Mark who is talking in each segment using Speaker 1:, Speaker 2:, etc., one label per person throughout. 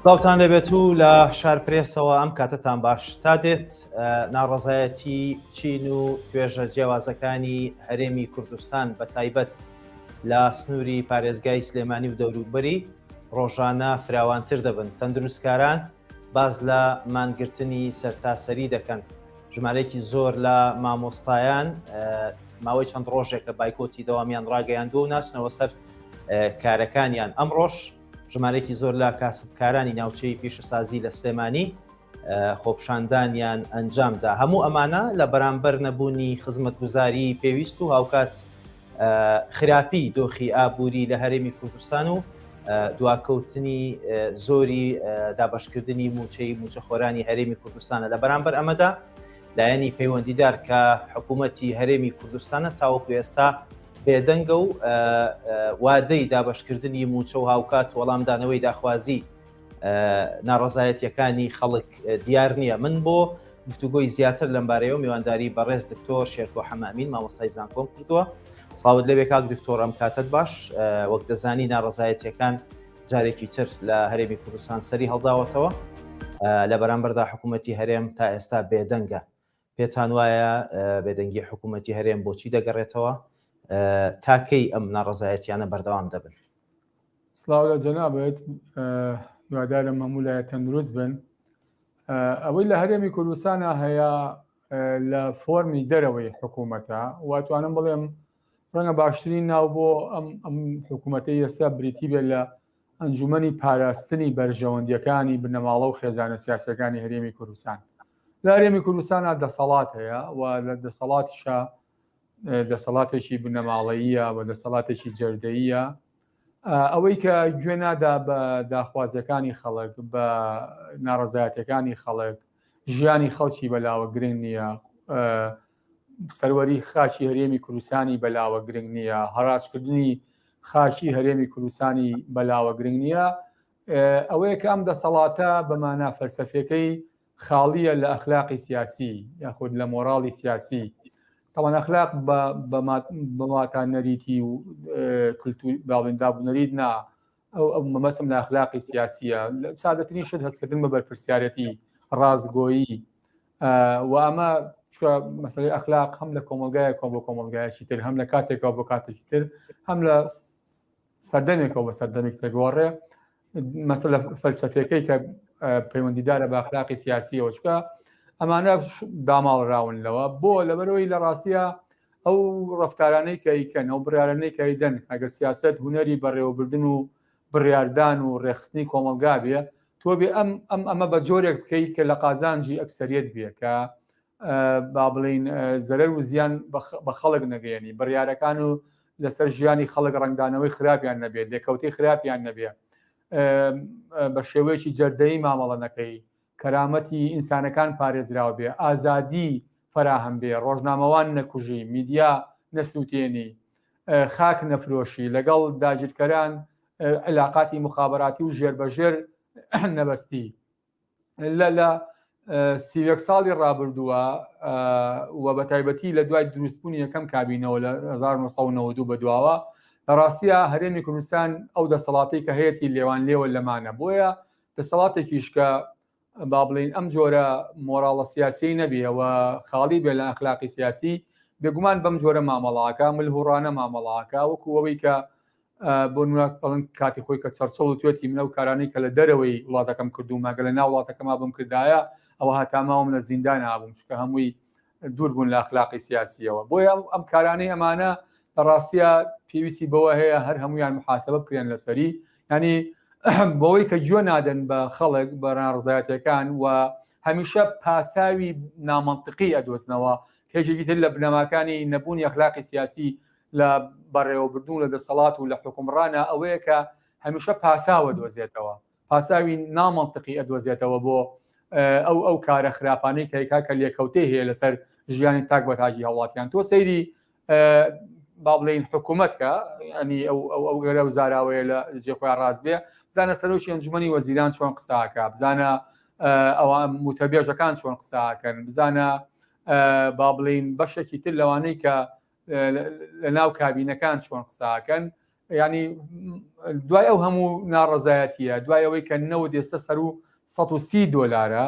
Speaker 1: سڵاوتان لێبێت و لە شار پرێسەوە ئەم کاتەتان باش تا دێت ناڕەزایەتی چین و توێژە جیاوازەکانی هەرێمی کوردستان بە تایبەت لە سنووری پارێزگای سلێمانی و دەوروبەری ڕۆژانە فراوانتر دەبن تەندروستکاران باس لە مانگرتنی سەرتاسەری دەکەن ژمارەیەکی زۆر لە مامۆستایان ماوەی چەند ڕۆژێکە بایکۆتی دەوامیان ڕاگەیاندووە و ناچنەوە سەر کارەکانیان ئەمڕۆش ژمارەیەکی زۆر لە کاسبکارانی ناوچەی پیشەسازی لە سلێمانی خۆپشاندانیان ئەنجامدا هەموو ئەمانە لە بەرامبەر نەبوونی خزمەتگوزاری پێویست و هاوکات خراپی دۆخی ئابووری لە هەرێمی کوردستان و دواکەوتنی زۆری دابشکردنی موچەی موچەخۆرانی هەرێمی کوردستانە لە بەرامبەر ئەمەدا لایەنی پەیوەندیدار کە حکوومەتی هەرێمی کوردستانە تاوەکو ئێستا بێدەنگە و وادەی دابشکردنی موچە و هاوکات وەڵامدانەوەی داخوازی ناڕەزایەتیەکانی خەڵک دیار نییە من بۆ گفتوگۆی زیاتر لەمبارەیەوە میوانداری بەڕێز دکتۆر شێرکۆ حەمامین مامۆستای زانکۆم کردووە ساوت لەوێ کاک دکتۆر ئەم کاتت باش وەک دەزانی ناڕەزایەتیەکان جارێکی تر لە هەرێمی کوردستان سەری هەڵداوەتەوە لە بەرامبەردا حکوومەتی هەرێم تا ئێستا بێدەنگە پێتان وایە بێدەنگی حکوومەتی هەرێم بۆچی دەگەڕێتەوە تا کەی ئەم ناڕەزایەتیانە بەردەوام دەبن؟
Speaker 2: سڵاو لە جەنابت هیوادارم هەموو لایە تەندروست بن ئەوەی لە هەرێمی کوردستانە هەیە لە فۆرمی دەرەوەی حکوومەتە واتوانم بڵێم ڕەنگە باشترین ناو بۆ ئەم ئەم حکوومەتەی ئێستا بریتی بێت لە ئەنجومەنی پاراستنی بەرژەوەندیەکانی بنەماڵە و خێزانە سیاسەکانی هەرێمی کوردستان لە هەرێمی کوردستانە دەسەڵات هەیە و لە دەسەڵاتیشە دەسەڵاتێکی بنەماڵەییە و دەسەڵاتێکی جەردەییە ئەوەی کە گوێ نادا بە داخوازیەکانی خەڵک بە ناڕەزایەتەکانی خەڵک ژیانی خەڵکی بەلاوە گرنگ نییە سەروەری خاکی هەرێمی کوردستانی بەلاوە گرنگ نییە هەراجکردنی خاکی هەرێمی کوردستانی بەلاوە گرنگ نییە ئەوەیە کە ئەم دەسەڵاتە بە مانا فەلسەفیەکەی خاڵیە لە ئەخلاقی سیاسی یاخود لە مۆراڵی سیاسی تەوان ئەخلاق بە واتا نەریتی و کلتور باڵێن دابوو نەریت نا ئەو ئەو مەبەستم لە ئەخلاقی سیاسیە سادەترین شت هەستکردن بە بەرپرسیارەتی ڕاستگۆیی و ئەمە چکە مەسەلەی ئەخلاق هەم لە کۆمەلگایەکەوە بۆ کۆمەلگایەکی تر هەم لە کاتێکەوە بۆ کاتێکی تر هەم لە سەردەمێکەوە بە سەردەمێک ترگۆڕێ مەسەلە فەلسەفیەکەی کە پەیوەندیدارە بە ئەخلاقی سیاسیەوە چکە ئەمانە داماڵراون لەوە بۆ لەبەرەوەی لە ڕاستە ئەو ڕفتارانەی کە ئیکەن ئەو بڕیارانەی کە ئەیدەن ئەگەر سیاست هونەری بەڕێوەبردن و بڕیاردان و ڕێخستنی کۆمەڵگا بێ تۆ بێ ئەم ئەم ئەمە بە جۆرێک بکەیت کە لە قازانجی ئەکسەریەت بێ کە با بڵین زەرەر و زیان بە خەڵک نەگەیەنی بڕیارەکان و لەسەر ژیانی خەڵک ڕەنگدانەوەی خراپیان نەبێت لێکەوتەی خراپیان نەبێ بە شێوەیەکی جەردەیی مامەڵە نەکەی کەرامەتی ئینسانەکان پارێزراو بێ، ئازادی فەراهەم بێ، ڕۆژنامەوان نەکوژی، میدیا نەسووتێنی، خاک نەفرۆشی، لەگەڵ داگیرکەران عیلاقاتی موخابەراتی و ژێربەژێر نەبەستی. لە لە 31 ساڵی ڕابردووە و بە تایبەتی لە دوای دروستبوونی یەکەم کابینەوە لە 1992 بەدواوە لە ڕاستیە هەرێمی کوردستان ئەو دەسەڵاتی کە هەیەی لێوان لێوە لەمانە بۆیە دەسەڵاتێکیش کە با بڵێین ئەم جۆرە مۆراڵە سیاسیەی نەبێ و خاڵی بێ لە ئەخلاقی سیاسی بێگومان بەم جۆرە مامەڵاکە ملهوڕانە مامەڵاکە وەکو ئەوەی کە بۆ نمونە بڵێن کاتی خۆی کە چەرچڵ و توێتی من ئەو کارانەی کە لە دەرەوەی وڵاتەکەم کردوومە گەر لە ناو وڵاتەکەما بم کردایە ئەوە هەتا ماوم لە زیندان ئابووم چونکە هەمووی دوور بوون لە ئەخلاقی سیاسیەوە بۆیە ئەم کارانەی ئەمانە لە ڕاستیە پێویستی بەوە هەیە هەر هەمویان محاسبە بکرێن لەسەری ینی بەوەی کە گوێ نادەن بە خەڵک بە ناڕزایەتەکان و هەمیشە پاساوی نامەنتقی ئەدۆزنەوە کێشێکی تر لە بنەماکانی نەبوونی ئەخلاقی سیاسی لە بەڕێوەبردن و لە دەسەڵات و لە حکومڕانە ئەوەیە کە هەمیشە پاساوە دۆزێتەوە پاساوی نامەنتقی ئەدۆزێتەوە بۆ ئەو ئەو کارە خراپانەی کە ئەیکا کە لێکەوتەی هەیە لەسەر ژیانی تاک بە تاکی هاوڵاتیان تۆ سەیری با بڵێین حکوومەت کە ئەنی ئەو ئەو ئەو گەرە و زاراوەیە لە جێ خۆیان ڕاست بێ بزانە سەرۆکی ئەنجومەنی وەزیران چۆن قساکە بزانە ئەوە موتەبێژەکان چۆن قساکەن بزانە با بڵین بەشێکی تر لەوانەی کە لە ناو کابینەکان چۆن قساکەن. ینی دوای ئەو هەموو ناڕەزایەتیە دوای ئەوەی کە نەوت ئێستا سەر و 130 دۆلارە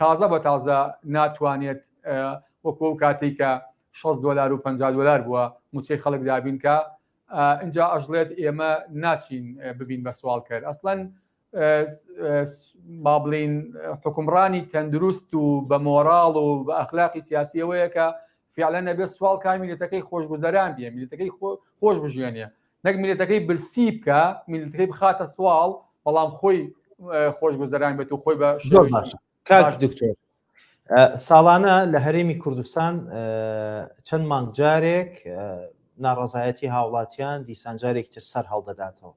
Speaker 2: تازە بە تازە ناتوانێت وەکو ئەو کاتێک کە 60 دلار و 50 دلار بووە موچەی خەڵک دابین کە ئینجا ئەژڵێت ئێمە ناچین ببین بە سواڵکەر ئەسڵەن با بڵین حکومڕانی تەندروست و بە مۆراڵ و بە ئەخلاقی سیاسیەوەیە کە فعلا نەبێت سواڵ کا میلەتەکەی خۆشگوزەران بێ میلەتەکەی خۆش بژێنێ نەک میلەتەکەی برسی بکە میلەتەکەی بخاتە سواڵ بەڵام خۆی خۆشگوزەران بێت و خۆی بە
Speaker 1: کاک دکتۆر ساڵانە لە هەرێمی کوردستان چەند مانگ جارێک ناڕەزایەتی هاوڵاتیان دیسان جارێکی تر سەر هەڵدەداتەوە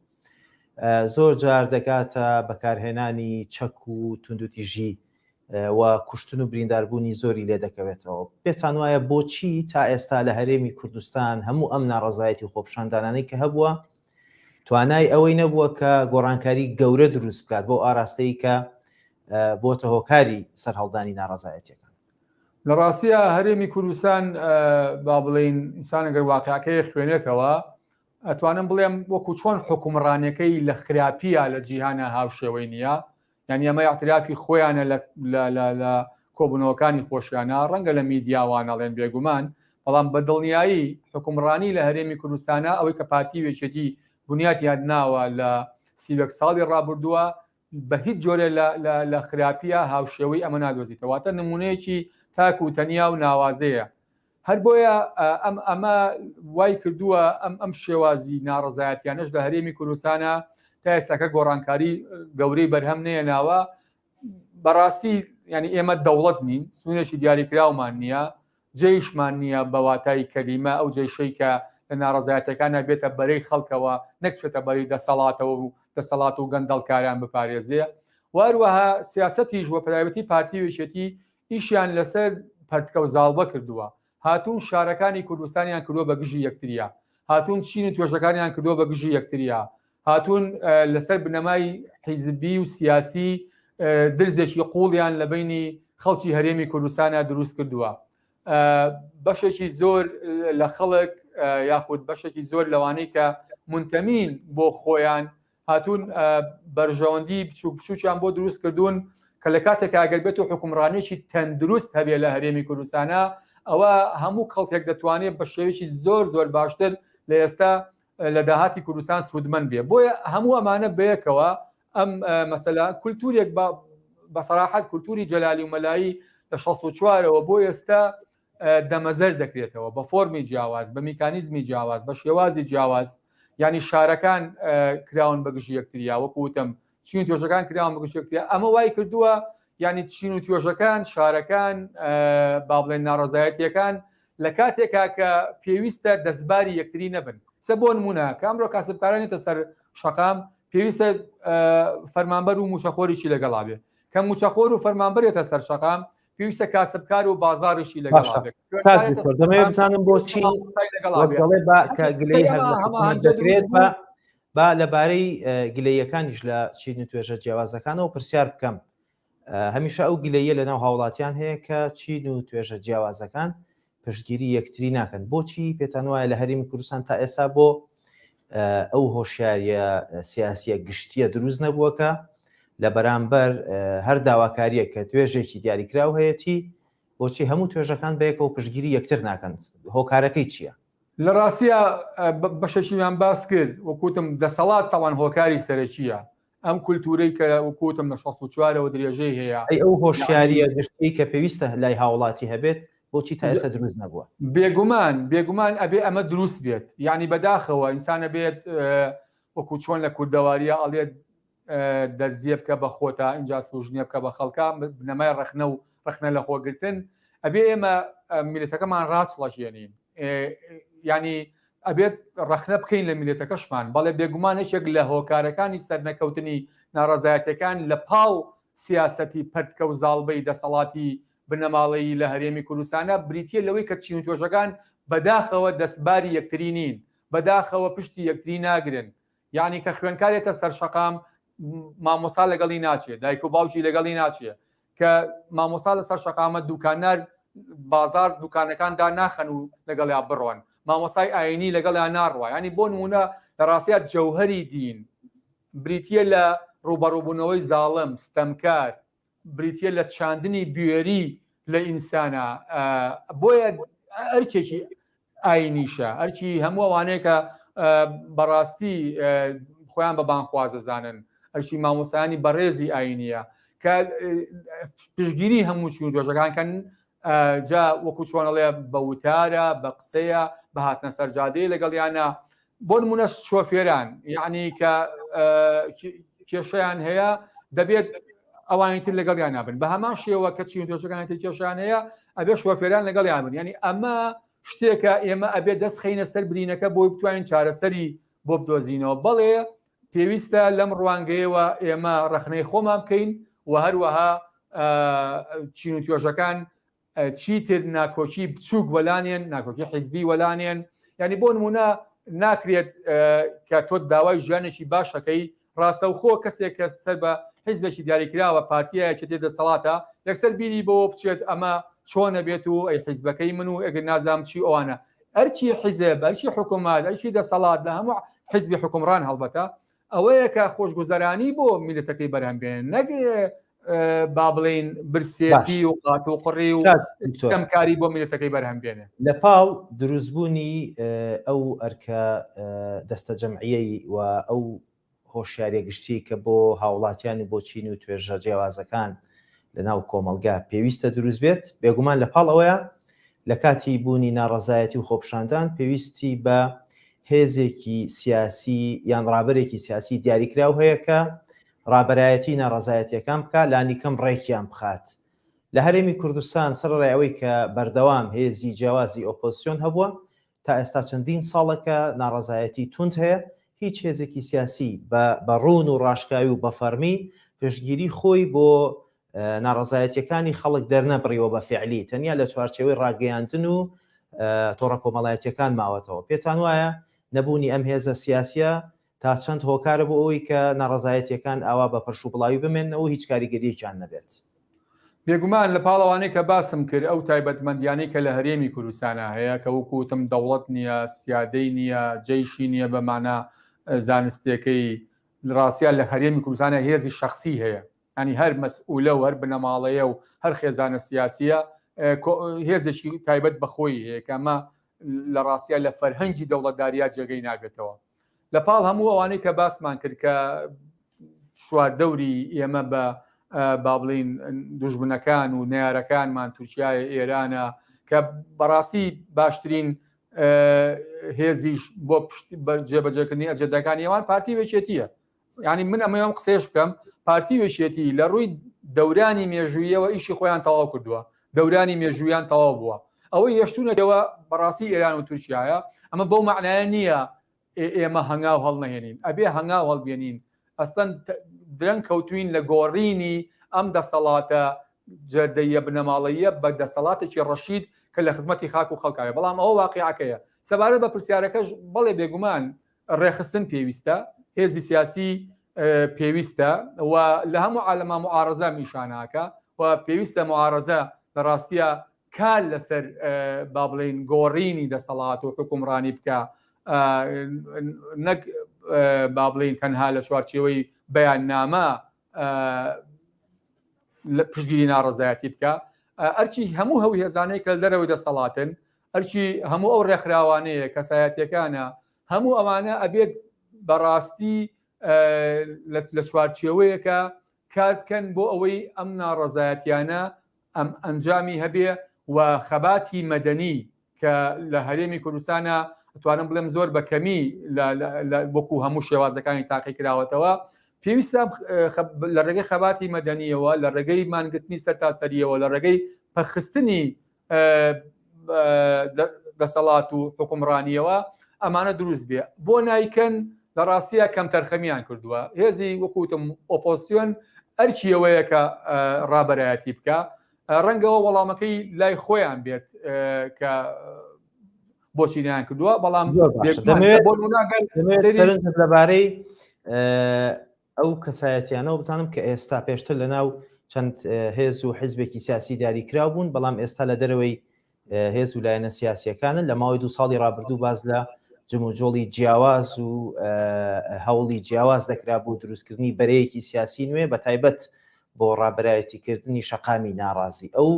Speaker 1: زۆر جار دەگاتە بەکارهێنانی چەک و توندوتیژی و کوشتن و برینداربوونی زۆری لێ دەکەوێتەوە پێتان وایە بۆچی تا ئێستا لە هەرێمی کوردستان هەموو ئەم ناڕەزایەتی خۆپشاندانانەی کە هەبووە توانای ئەوەی نەبووە کە گۆڕانکاری گەورە دروست بکات بۆ ئاراستەی کە بۆتە هۆکاری سەرهەڵدانی ناڕەزایەتیەکان.
Speaker 2: لە ڕاستیا هەرێمی کوردستان با بڵێین ئینسان گەر واقعەکەی خوێنێتەوە ئەتوانم بڵێم وەکو چۆن حکومڕانەکەی لە خراپیە لە جیهانە هاوشێوەی نییە یعنی ئەمە اعترافی خۆیانە لە کۆبوونەوەکانی خۆشیانە ڕەنگە لە میدیاوانەڵێن بێگومان بەڵام بە دڵنیایی حکومڕانی لە هەرێمی کوردستانە ئەوەی کە پارتی وێچێتی بنیاتیان ناوە لە سیوەک ساڵی ڕابردووە بە هیچ جۆرێ لە لە لە خراپیە هاوشێوەی ئەمە نادۆزیتەوە واتە نمونەیەکی تاک و تەنیا و ناوازەیە هەر بۆیە ئەم ئەمە وای کردووە ئەم ئەم شێوازی ناڕەزایەتیانەش لە هەرێمی کوردستانە تا ئێستاکە گۆڕانکاری گەورەی بەرهەم نەیەناوە بەڕاستی ینی ئێمە دەوڵەت نین سنوورێکی دیاریکراومان نییە جەیشمان نییە بە واتای کەلیمە، ئەو جەیشەی کە لە ناڕەزایەتیەکانا بێتە بەرەی خەڵکەوە نەک بچێتە بەرەی دەسەڵاتەوە و دەسەڵات و گەندەڵکاران بپارێزێ و هەروەها سیاسەتیش وە پرایبەتی پارتی و یەکێتی ئیشیان لەسەر پەرتکە و زاڵبە کردووە هاتوون شارەکانی کوردستانیان کردووە بە گژی یەکتریا هاتوون چین و توێژەکانیان کردووە بە گژی یەکتریا هاتوون لەسەر بنەمای حیزبی و سیاسی درزێکی قوڵیان لە بینی خەڵکی هەرێمی کوردستانە دروست کردووە بەشێکی زۆر لە خەڵک یاخود بەشێکی زۆر لەوانەی کە منتەمین بۆ خۆیان هاتوون بەرژەوەندی بچوک بچوکیان بۆ دروست کردوون کە لە کاتێک ئەگەر بێت و حکومڕانێکی تەندروست هەبێ لە هەرێمی کوردستانە ئەوە هەموو خەڵکێک دەتوانێت بە شێوەیەکی زۆر زۆر باشتر لە ئێستا لە داهاتی کوردستان سوودمەند بێ بۆیە هەموو ئەمانە بەیەکەوە ئەم مەسەلا کولتورێک بە سەراحەت کولتوری جەلالی و مەلایی لە 64ەوە بۆ ئێستا دەمەزەر دەکرێتەوە بە فۆرمی جیاواز بە میکانیزمی جیاواز بە شێوازی جیاواز ینی شارەکان کراون بە گژی یەکتریا وەکو وتم چین توێژەکان کراون بە گژی یەکتریا ئەمە وای کردووە یعنی چین و توێژەکان شارەکان با بڵێن ناڕەزایەتیەکان لە کاتێکا کە پێویستە دەستباری یەکتری نەبن سە بۆ نمونە کە ئەمڕۆ کاسبکارانێتە سەر شەقام پێویستە فەرمانبەر و موچەخۆریشی لەگەڵا بێ کە موچەخۆر و فەرمانبەرێتە سەر شەقام پێویستە کاسبکار و بازاڕیشی لەگەڵا بێت
Speaker 1: دەمەوێت بزانم بۆچی دەڵێ با کە گلەی هەر دەکرێت بە با لەبارەی گلەیەکانیش لە چین و توێژە جیاوازەکانەوە پرسیار بکەم هەمیشە ئەو گلەیە لەناو هاوڵاتیان هەیە کە چین و توێژە جیاوازەکان پشتگیری یەکتری ناکەن بۆچی پێتان وایە لە هەرێمی کوردستان تا ئێستا بۆ ئەو هۆشیاریە سیاسیە گشتیە دروست نەبووە کە لە بەرامبەر هەر داواکاریە کە توێژێکی دیاریکراو هەیەی بۆچی هەموو توێژەکان بەیەکەوە پشتگیری یەکتر ناکەن هۆکارەکەی چییە؟
Speaker 2: لە ڕاستیا بەشەشیمان باس کرد وەکوتم دەسەڵات تاوان هۆکاری سەرەکیە ئەم کولتوورەی کە وەکوتم لە 64ەوە درێژەی هەیە.
Speaker 1: ئەی ئەو هۆشیارییە گشتیەی کە پێویستە لای هاوڵاتی هەبێت بۆچی تا ئێستا دروست نەبووە؟
Speaker 2: بێگومان بێگومان ئەبێ ئەمە دروست بێت یعنی بەداخەوە ئینسان ئەبێت وەکو چۆن لە کوردەواریە ئەڵێت دەرزیە بکە بە خۆتا ئینجا سوژنیە بکە بە خەڵکا بنەمای ڕەخنە و ڕەخنە لە خۆگرتن ئەبێ ئێمە میلەتەکەمان ڕاچڵەژێنین ینی ئەبێت ڕەخنە بکەین لە میلەتەکەشمان بەڵێ بێگومان یەکێک لە هۆکارەکانی سەرنەکەوتنی ناڕەزایەتەکان لە پاڵ سیاسەتی پەرتکە و زاڵبەی دەسەڵاتی بنەماڵەیی لە هەرێمی کوردستانە بریتە لەوەی کە چین و توێژەکان بەداخەوە دەستباری یەکتری نین بەداخەوە پشتی یەکتری ناگرن یعنی کە خوێنکارێتە سەر شەقام مامۆسا لەگەڵی ناچێت دایک و باوکی لەگەڵی ناچێت کە مامۆسا لەسەر شەقامە دوکانار بازار دوکانەکاندا ناخەن و لەگەڵیا بڕۆن. مامۆستای ئاینی لەگەڵیان ناڕوا ینی بۆ نمونە لە ڕاستیا جەوهری دین بریتە لە ڕوبەڕوبوونەوەی زاڵم ستەمکار بریتە لە چاندنی بوێری لە ئینسانە بۆیە ئەرکێکی ئاینیشە ئەرکی هەموو ئەوانەیە کە بەڕاستی خۆیان بە بانخوازەزانن ئەرکی مامۆستایانی بەڕێزی ئاینیە کە پشگیری هەموو چون توێژەکان کەن جا وەکو چۆنەڵێ بە وتارە بە قسەیە بە هاتنە سەرجادەیە لەگەڵیانە بۆ نمونە شۆفێران یعنی کە کێشیان هەیە دەبێت ئەوانی تر لەگەڵیان نابن بە هەمان شێوە کە چین توێژەکانی تر کێشیان هەیە ئەبێ شۆفێران لەگەڵیان بن یعنی ئەمە شتێکە ئێمە ئەبێ دەست خەینە سەر برینەکە بۆی بتوانین چارەسەری بۆ بدۆزینەوە بەڵێ پێویستە لەم ڕوانگەیەوە ئێمە ڕەخنەی خۆمان بکەین و هەروەها چین و توێژەکان چیتر ناکۆکی بچووک وەلانێن ناکۆکی حیزبی وەلانێن ینی بۆ نمونە ناکرێت کە تۆ داوای ژیانێکی باشەکەی ڕاستەوخۆ کەسێک کە سەر بە حیزبێکی دیاریکراوە پارتیە یەکێتی دەسەڵاتە یەکسەر بیری بەوە بچێت ئەمە چۆنە بێت و ئەی حیزبەکەی من و ئەگەر نازام چی ئەوانە ئەرکی حیزب ئەرکی حکوومەت ئەرکی دەسەڵات لە هەموو حیزبی حکومڕان هەڵبەتە ئەوەیە کە خۆشگوزەرانی بۆ میلەتەکەی بەرهەم بێن نەک با بڵین برسێتی و قات و قڕی و کەمکاری بۆ میلەتەکەی بەرهەم بێنێ
Speaker 1: لە پاڵ دروستبوونی ئەو ئەرکە دەستە جەمعیەی و ئەو هۆشیاریە گشتی کە بۆ هاوڵاتیان و بۆ چین و توێژە جیاوازەکان لە ناو کۆمەڵگا پێویستە دروست بێت بێگومان لە پاڵ ئەوەیە لە کاتی بوونی ناڕەزایەتی و خۆپشاندان پێویستی بە هێزێکی سیاسی یان ڕابەرێکی سیاسی دیاریکراو هەیە کە ڕابەرایەتی ناڕەزایەتیەکان بکا لانیکەم ڕێکیان بخات. لە هەرێمی کوردستان سەرەڕای ئەوەی کە بەردەوام هێزی جیاوازی ئۆپۆزسیۆن هەبووە، تا ئێستا چەندین ساڵە کە ناڕەزایەتی توند هەیە، هیچ هێزێکی سیاسی بە بە ڕوون و ڕاشکاوی و بە فەڕمی پشتگیری خۆی بۆ ناڕەزایەتیەکانی خەڵک دەرنەبڕیوە بە فعلی تەنیا لە چوارچێوەی ڕاگەیاندن و تۆڕە کۆمەڵایەتیەکان ماوەتەوە. پێتان وایە نەبوونی ئەم هێزە سیاسیە تا چەند هۆکارە بۆ ئەوەی کە ناڕەزایەتییەکان ئاوا بە پەرش و بڵاوی بمێننەوە و هیچ کاریگەرییەکیان نەبێت؟
Speaker 2: بێگومان لە پاڵ ئەوانەی کە باسم کرد، ئەو تایبەتمەندیانەی کە لە هەرێمی کوردستانا هەیە کە وەکو وتم دەوڵەت نییە، سیادەی نییە، جەیشی نییە بە مانا زانستییەکەی، لە ڕاستیا لە هەرێمی کوردستانا هێزی شەخسی هەیە، یانی هەر مەسئولە و هەر بنەماڵەیە و هەر خێزانە سیاسییە هێزێکی تایبەت بە خۆی هەیە کە ئەمە لە ڕاستیا لە فەرهەنگی دەوڵەتداریا جێگەی نابێتەوە. لە پاڵ هەموو ئەوانەی کە باسمان کرد کە چواردەوری ئێمە بە با بڵین دوژمنەکان و نەیارەکانمان تورکیایە ئێرانە کە بەڕاستی باشترین هێزیش بۆ جێبەجێکردنی ئەجێدەکانی ئەوان پارتی وێچێتیە ینی من ئەمە ئەم قسەیەش بکەم پارتی وێچێتی لە ڕووی دەورانی مێژوویەوە ئیشی خۆیان تەواو کردووە دەورانی مێژوویان تەواو بووە ئەوەی هێشتونەتەوە بەڕاستی ئێران و تورکیایە ئەمە بەو معنایە نییە ئێمە هەنگاو هەڵنەهێنین ئەبێ هەنگاو هەڵبێنین ئەستەن درەنگ کەوتوین لە گۆڕینی ئەم دەسەڵاتە جەردەیە بنەماڵەیە بە دەسەڵاتێکی ڕەشید کە لە خزمەتی خاک و خەڵکاوێ بەڵام ئەوە واقعەکەیە سەبارەت بە پرسیارەکەش بەڵێ بێگومان ڕێخستن پێویستە هێزی سیاسی پێویستە و لە هەموو عالەما معارەزە میشاناکە و پێویستە معارەزە لە ڕاستیە کار لەسەر با بڵین گۆڕینی دەسەڵات و حکومڕانی بکە نەک با بڵین تەنها لە چوارچێوەی بەیاننامە پشتگیری ناڕەزایەتی بکە ئەرچی هەموو هەو هێزانەی کە لە دەرەوەی دەسەڵاتن ئەرچی هەموو ئەو ڕێکخراوانەیە کەسایەتیەکانە هەموو ئەوانە ئەبێت بەڕاستی لە چوارچێوەیەکە کار بکەن بۆ ئەوەی ئەم ناڕەزایەتیانە ئەم ئەنجامی هەبێ و خەباتی مەدەنی کە لە هەرێمی کوردستانە ئەتوانم بڵێم زۆر بە کەمی وەکو هەموو شێوازەکانی تاقی کراوەتەوە پێویستە لە ڕێگەی خەباتی مەدەنیەوە لە ڕێگەی مانگرتنی سەرتاسەریەوە لە ڕێگەی پەخستنی دەسەڵات و حکومڕانیەوە ئەمانە دروست بێ بۆ نایکەن لە ڕاستیە کەم تەرخەمیان کردووە هێزی وەکوتم ئۆپۆسیۆن ئەرکی ئەوەیە کە ڕابەرایەتی بکە ڕەنگەوە وەڵامەکەی لای خۆیان بێت کە بۆچی نیان کردووە بەڵام
Speaker 1: لەبارەی ئەو کەسایەتیانەوە بزانم کە ئێستا پێشتر لە ناو چەند هێز و حزبێکی سیاسی دیاریکراو بوون بەڵام ئێستا لە دەرەوەی. هێز و لایەنە سیاسیەکانن لە ماوەی دو ساڵی ڕابردوو باز لە جموجۆڵی جیاواز و هەوڵی جیاواز دەکرا بۆ دروستکردنی بەرەیەکی سیاسی نوێ بە تایبەت بۆ ڕابەرایەتیکردنی شەقامی ناڕازی ئەو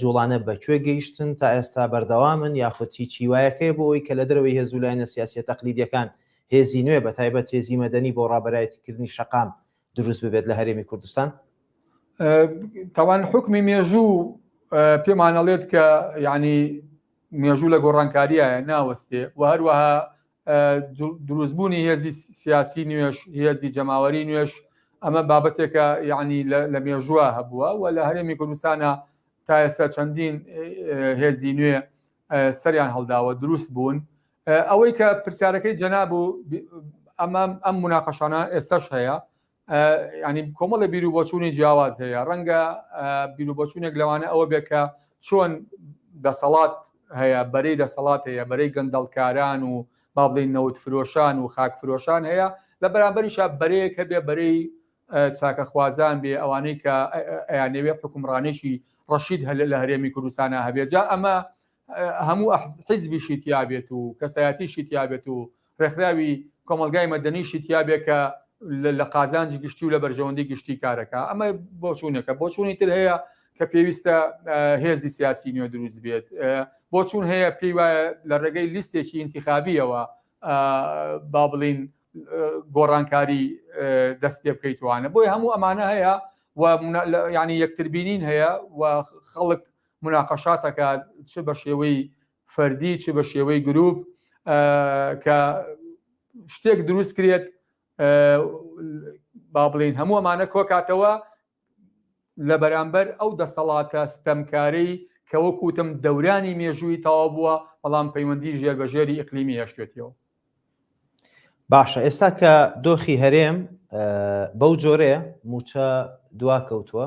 Speaker 1: جوڵانە بە کوێ گەیشتن تا ئێستا بەردەوامن یاخود هیچ هیوایەکەیە بۆ ئەوەی کە لە دەرەوەی هێز و لایەنە سیاسیە تەقلیدیەکان هێزی نوێ بە تایبەت هێزی مەدەنی بۆ ڕابەرایەتیکردنی شەقام دروست ببێت لە هەرێمی کوردستان؟
Speaker 2: تاوان حکمی مێژوو پێمانەڵێت کە یعنی مێژوو لە گۆڕانکاریایە ناوەستێ و هەروەها دروستبوونی هێزی سیاسی نوێش هێزی جەماوەری نوێش ئەمە بابەتێکە یعنی لە مێژووە هەبووە و لە هەرێمی کوردستانە تا ئێستا چەندین هێزی نوێ سەریان هەڵداوە دروست بوون ئەوەی کە پرسیارەکەی جەناب و ئەمە ئەم مناقەشانە ئێستاش هەیە ینی کۆمەڵە بیر و بۆچوونی جیاواز هەیە ڕەنگە بیر و بۆچوونێک لەوانە ئەوە بێت کە چۆن دەسەڵات هەیە بەرەی دەسەڵات هەیە بەرەی گەندەڵکاران و با بڵێین نەوت فرۆشان و خاک فرۆشان هەیە لە بەرامبەریشا بەرەیەک هەبێ بەرەی چاکەخوازان بێ ئەوانەی کە ئەیانەوێ حکومڕانێکی ڕەشید هەل لە هەرێمی کوردستانە هەبێت جا ئەمە هەموو حیزبیشی تیابێت و کەسایەتیشی تیابێت و ڕێکخراوی کۆمەڵگای مەدەنیشی تیابێ کە لە قازانجی گشتی و لە بەرژەوەندی گشتی کارەکە ئەمە بۆچوونێکە بۆچوونی تر هەیە کە پێویستە هێزی سیاسی نوێ دروست بێت بۆچوون هەیە پێی وایە لە ڕێگەی لیستێکی ئینتیخابیەوە با بڵین گۆڕانکاری دەست پێ بکەیتوانە بۆی هەموو ئەمانە هەیە و ینی یەکتربینین هەیە و خەڵک مناقەشاتەکە چ بە شێوەی فەردی چ بە شێوەی گروپ کە شتێک دروست کرێت با بڵین هەموو ئەمانە کۆکاتەوە لە بەرامبەر ئەو دەسەڵاتە ستەمکارەی کە وەکوتم دەورانی مێژووی تەواو بووە بەڵام پەیوەندی ژێر بە ژێری ئیقلیمی هێشتێتیەوە.
Speaker 1: باشە ئێستا کە دۆخی هەرێم بەو جۆرەیە موچە دوا کەوتووە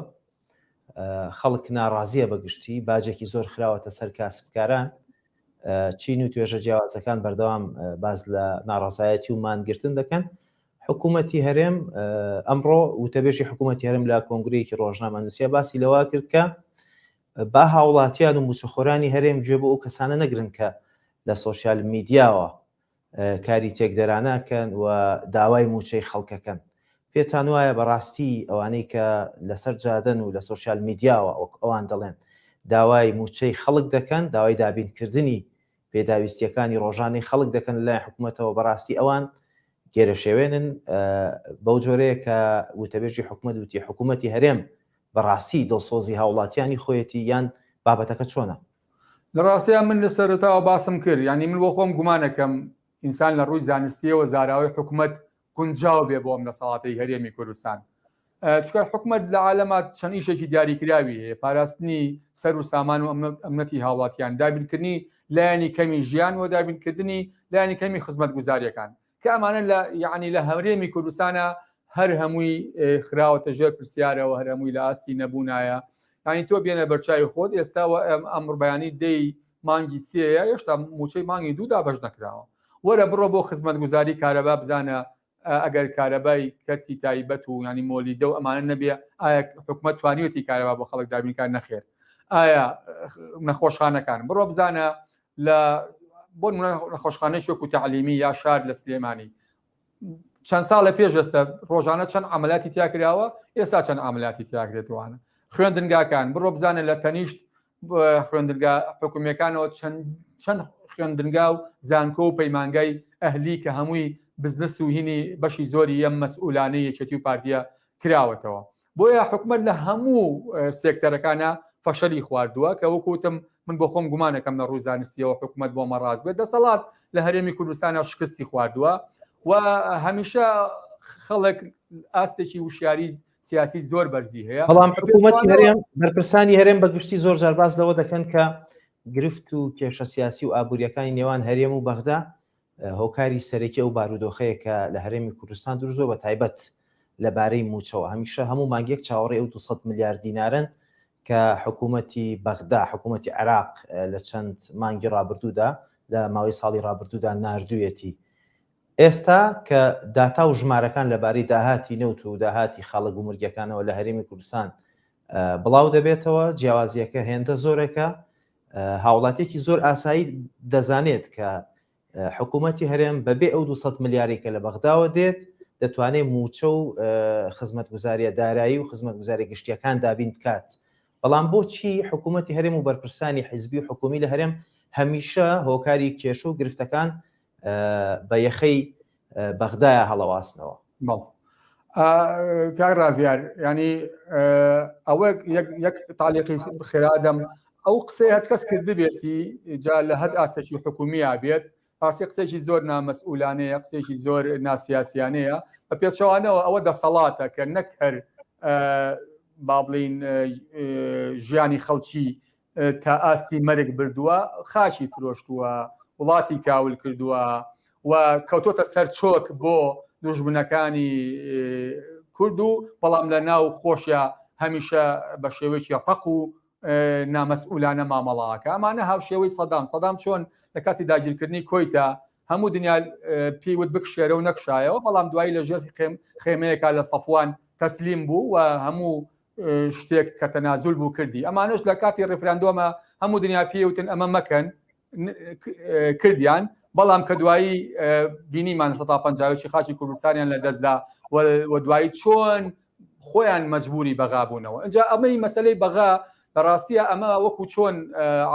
Speaker 1: خەڵک ناڕازیە بە گشتی باجێکی زۆر خراوەتە سەر کاسبکاران چین و توێژە جیاوازەکان بەردەوام باز لە ناڕازایەتی و مانگرتن دەکەن حکوومەتی هەرێم ئەمڕۆ وتەبێژی حکوومەتی هەرێم لە کۆنگرەیەکی ڕۆژنامەنووسیا باسی لەوە کرد کە با هاوڵاتیان و موچەخۆرانی هەرێم گوێ بۆ ئەو کەسانە نەگرن کە لە سۆشیال میدیاوە کاری تێکدەرانە ئەکەن و داوای موچەی خەڵکەکەن. پێتان وایە بەڕاستی ئەوانەی کە لەسەر جادەن و لە سۆشیال میدیاوە وەک ئەوان دەڵێن داوای موچەی خەڵک دەکەن، داوای دابینکردنی پێداویستیەکانی ڕۆژانەی خەڵک دەکەن لەلایەن حکومەتەوە بەڕاستی ئەوان گێرەشێوێنن بەو جۆرەیە کە وتەبێژی حکومەت وتی حکومەتی هەرێم بەڕاستی دڵسۆزی هاوڵاتیانی خۆیەتی یان بابەتەکە چۆنە؟
Speaker 2: لە ڕاستیا من لە سەرەتاوە باسم کرد یانی من بۆ خۆم گومانەکەم ئینسان لە ڕووی زانستیەوە زاراوەی حکومەت گونجاو بێ بۆ ئەم دەسەڵاتەی هەرێمی کوردستان چکە حکومەت لە عالەما چەند ئیشێکی دیاریکراوی هەیە پاراستنی سەر و سامان و ئەمنەتی هاوڵاتیان دابینکردنی لایەنی کەمی ژیان و دابینکردنی لایەنی کەمی خزمەتگوزاریەکان کە ئەمانە لە یعنی لە هەرێمی کوردستانە هەر هەمووی خراوەتە ژێر پرسیارەوە هەر هەمووی لە ئاستی نەبوونایە یعنی تۆ بێنە بەرچاوی خۆت ئێستا ئەمڕ بەیانی دەی مانگی سێیە هێشتا موچەی مانگی دوو دابەش نەکراوە وەرە بڕۆ بۆ خزمەتگوزاری کارەبا بزانە ئەگەر کارەبای کەرتی تایبەت و ینی مۆلیدە و ئەمانە نەبێ ئایا حکومەت توانیوەتی کارەبا بۆ خەڵک دابینکار نەخێر ئایا نەخۆشخانەکان بڕۆ بزانە لە بۆ نەخۆشخانەی وەکو تەعلیمی یا شار لە سلێمانی چەند ساڵە پێش ئێستا ڕۆژانە چەند عملیاتی تیا کراوە ئێستا چەند عملیاتی تیاکرێتوانە خوێندنگاکان بڕۆ بزانە لە تەنیشت خوێندنگا حکومیەکانەوە چەند چەند خوێندنگا و زانکۆ و پەیمانگای ئەهلی کە هەمووی بزنس و هینی بەشی زۆری یەم مەسئولانەی یەکێتی و پارتیە کراوەتەوە بۆیە حکومەت لە هەموو سێکتەرەکانە فەشەلی خواردووە کە وەکوتم من بۆ خۆم گومانەکەم لە ڕووی زانستیەوە حکومەت بۆ مەڕاز بێت دەسەڵات لە هەرێمی کوردستانە شکستی خواردووە و هەمیشە خەڵک ئاستێکی وشیاری سیاسی زۆر بەرزی هەیە
Speaker 1: بەڵام حکوومەتی هەرێم بەرپرسانی هەرێم بە گشتی زۆر جار باس لەوە دەکەن کە گرفت و کێشە سیاسی و ئابووریەکانی نێوان هەرێم و بەغدا هۆکاری سەرەکی ئەو بارودۆخەیە کە لە هەرێمی کوردستان دروست بووە بە تایبەت لە بارەی مووچەوە هەمیشە هەموو مانگێک چاوەڕێی ئەو 200 ملیار دینارن کە حکوومەتی بەغدا حکوومەتی عێراق لە چەند مانگی ڕابردوودا لە ماوەی ساڵی ڕابردوودا ناردوویەتی ئێستا کە داتا و ژمارەکان لەبارەی داهاتی نەوت و داهاتی خاڵە گومرگیەکانەوە لە هەرێمی کوردستان بڵاو دەبێتەوە جیاوازیەکە هێندە زۆرێکە. هاوڵاتیەکی زۆر ئاسایی دەزانێت کە حکوومەتی هەرێم بەبێ ئەو 200 ملیاری کە لە بەغداوە دێت دەتوانێت موچە و خزمەتگوزاریە دارایی و خزمەتگوزاری گشتیەکان دابین بکات بەڵام بۆچی حکوومەتی هەرێم و بەرپرسانی حیزبی و حکومی لە هەرێم هەمیشە هۆکاری کێشە و گرفتەکان بە یەخەی بەغدایە هەڵەواسنەوە؟
Speaker 2: بەڵێ کاک ڕاڤیار ینی ئەوە یەک تالیقی خێرادەم ئەو قسەی هەچ کەس کردبێتی جا لە هەچ ئاستێکی حکومییا بێت ڕاستی قسێکی زۆر نامەسئولانەیە قسێکی زۆر ناسیاسیانەیە بە پێچەوانەوە ئەوە دەسەڵاتە کە نەک هەر با بڵین ژیانی خەڵکی تا ئاستی مەرگ بردووە، خاکی فرۆشتووە، وڵاتی کاول کردووە و کەوتۆتە سەر چۆک بۆ دوژمنەکانی کورد و بەڵام لە ناو خۆشیا هەمیشە بە شێوەیەکی ڕق و نامەسئولانە مامەڵاکە ئەمانە هاوشێوەی سەدام سەدام چۆن لە کاتی داگیرکردنی کۆیتە هەموو دنیا پێی وت بکشێرە و نەکشایەوە بەڵام دوایی لە ژێر خێمەیەکە لە سەفوان تەسلیم بوو و هەموو شتێک کە تەنازول بوو کردی ئەمانەش لە کاتی ڕیفراندۆمە هەموو دنیا پێوتن ئەمە مەکەن کردیان بەڵام کە دوایی بینیمان 150 خاکی کوردستانیان لە دەستدا و دوایی چۆن خۆیان مەجبوری بەغا بوونەوە ئەجا ئەمەی مەسلەی بەغا لە ڕاستیە ئەمە وەکو چۆن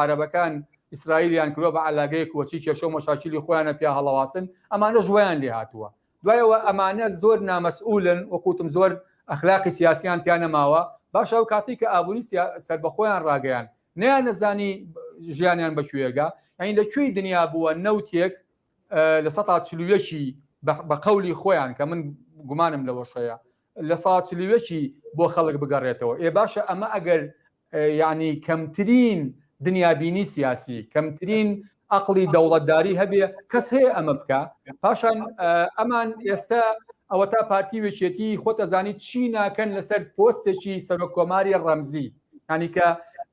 Speaker 2: عربەکان ئیسرائیلیان کردوە بە علاگەیەک وەچی کێشە و مەشاکیلی خۆیانە پیا هەڵەواسن ئەمانە ژویان لێ هاتووە دوای ئەوە ئەمانە زۆر نامەسئولن وەکوتم زۆر ئەخلاقی سیاسیان تیا نەماوە باشە ئەو کاتێک کە ئابووری سەربەخۆیان ڕاگەیان نیان نەزانی ژیانیان بەکوێگا یعنی لە کوێی دنیا بووە نەوتێک لە سەتا چلویەکی بە قەولی خۆیان کە من گومانم لەوەشەیە لە سا چلویەکی بۆ خەڵک بگەڕێتەوە ئێ باشە ئەمە ئەگەر یعنی کەمترین دنیابینی سیاسی کەمترین ئەقلی دەوڵەتداری هەبێ کەس هەیە ئەمە بکە پاشان ئەمان ئێستا ئەوە تا پارتی وێچێتی خۆتەزانی چی ناکەن لەسەر پۆستێکی سەرۆک کۆماری ڕەمزی ینی کە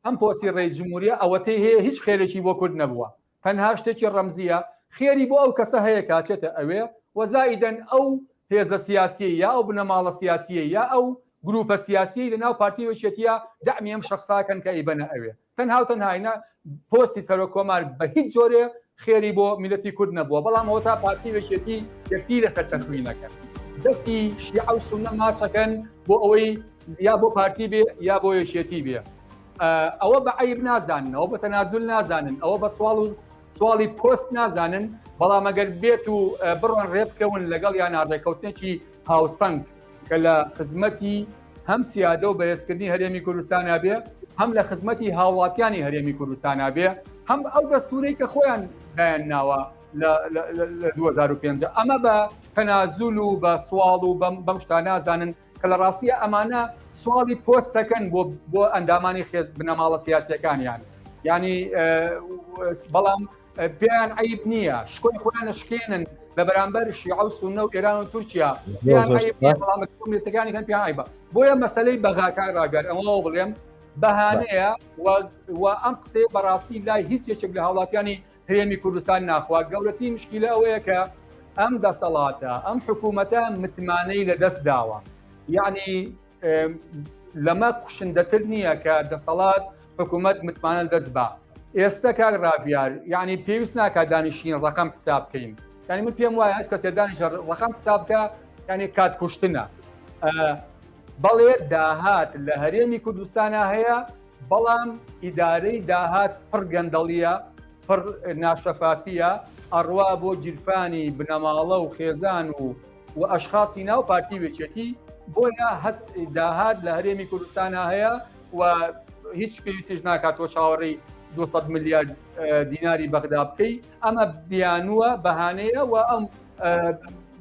Speaker 2: ئەم پۆستی ڕێی جمهوریە ئەوەتەی هەیە هیچ خێرێکی بۆ کورد نەبووە تەنها شتێکی ڕەمزیە خێری بۆ ئەو کەسە هەیە کاچێتە ئەوێ وەزائیدەن ئەو هێزە سیاسیە یا ئەو بنەماڵە سیاسیە یا ئەو گروپە سیاسیەی لە ناو پارتی و یەکێتیە دەعمی ئەم شەخساکەن کە ئەیبەنە ئەوێ تەنها و تەنها ئینا پۆستی سەرۆک کۆمار بە هیچ جۆرێ خێری بۆ میلەتی کورد نەبووە بەڵام ئەوە تا پارتی و یەکێتی یەکتی لەسەر تەخوینەکەن دەستی شیعە و سوننە ماچەکەن بۆ ئەوەی یا بۆ پارتی بێ یا بۆ یەکێتی بێ ئەوە بە عیب نازانن ئەوە بە تەنازول نازانن ئەوە بە سواڵ و سواڵی پۆست نازانن بەڵام ئەگەر بێت و بڕۆن ڕێبکەون لەگەڵ یان ڕێککەوتنێکی هاوسەنگ کە لە خزمەتی هەم سیادە و بەهێزکردنی هەرێمی کوردستانە بێ هەم لە خزمەتی هاوڵاتیانی هەرێمی کوردستانە بێ هەم ئەو دەستورەی کە خۆیان دایان ناوە لە 2005 ئەمە بە تەنازول و بە سواڵ و بەم شتا نازانن کە لە ڕاستیە ئەمانە سواڵی پۆست دەکەن بۆ بۆ ئەندامانی خێز بنەماڵە سیاسەکانیان ینی بەڵام پێیان عیب نییە شکۆی خۆیان شکێنن لە بەرامبەر شیعە و سونە و ئێران و تورکیا بەڵامەکانی کەن پێیان عیبە بۆیە مەسلەی بەغاکان ڕاگەر ئەمەوە بڵێم بەهانەیە و ئەم قسەیە بەڕاستی لای هیچ یەکێک لە هاوڵاتیانی هەرێمی کوردستان ناخوا گەورەترین مشکیلە ئەوەیە کە ئەم دەسەڵاتە ئەم حکوومەتە متمانەی لە دەست داوە یعنی لەمە کوشندەتر نییە کە دەسەڵات حکوومەت متمانە دەست بە ئێستا کاک ڕاڤیار یعنی پێویست ناکات دانیشین ڕقم حساب بکەین یعنی من پێم وایە هەچ کەسێ دانیشە ڕقم حساب بکە یعنی کات کوشتنە بەڵێ داهات لە هەرێمی کوردستانە هەیە بەڵام ئیدارەی داهات پڕ گەندەڵیە پڕ ناشەفافیە ئەڕوا بۆ گیرفانی بنەماڵە و خێزان و و ئەشخاصی ناو پارتی وێچێتی بۆیە هەست داهات لە هەرێمی کوردستانە هەیە و هیچ پێویستیش ناکات تۆ چاوەڕێی 200 ملیارد دیناری بەغدا بکەی ئەمە بیانووە بەهانەیە و ئەم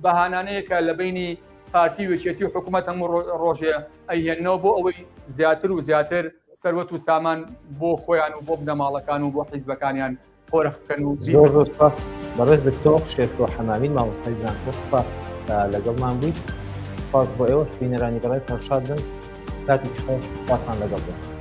Speaker 2: بەهانانەیە کە لە بینی پارتی وێچێتی و حکوومەت هەموو ڕۆژێ ئەیهێنەوە بۆ ئەوەی زیاتر و زیاتر سەروەت و سامان بۆ خۆیان و بۆ بنەماڵەکان و بۆ حیزبەکانیان قۆرخ بکەن و
Speaker 1: زۆر زۆر سپاس بەڕێز دکتۆر شێرکۆ حەمامین مامۆستای زانکۆ سپاس لەگەڵمان بوویت سپاس بۆ ئێوەش بینەرانی بەڕێز هەرشاد بن کاتێکی خۆش خواتان لەگەڵ بێت.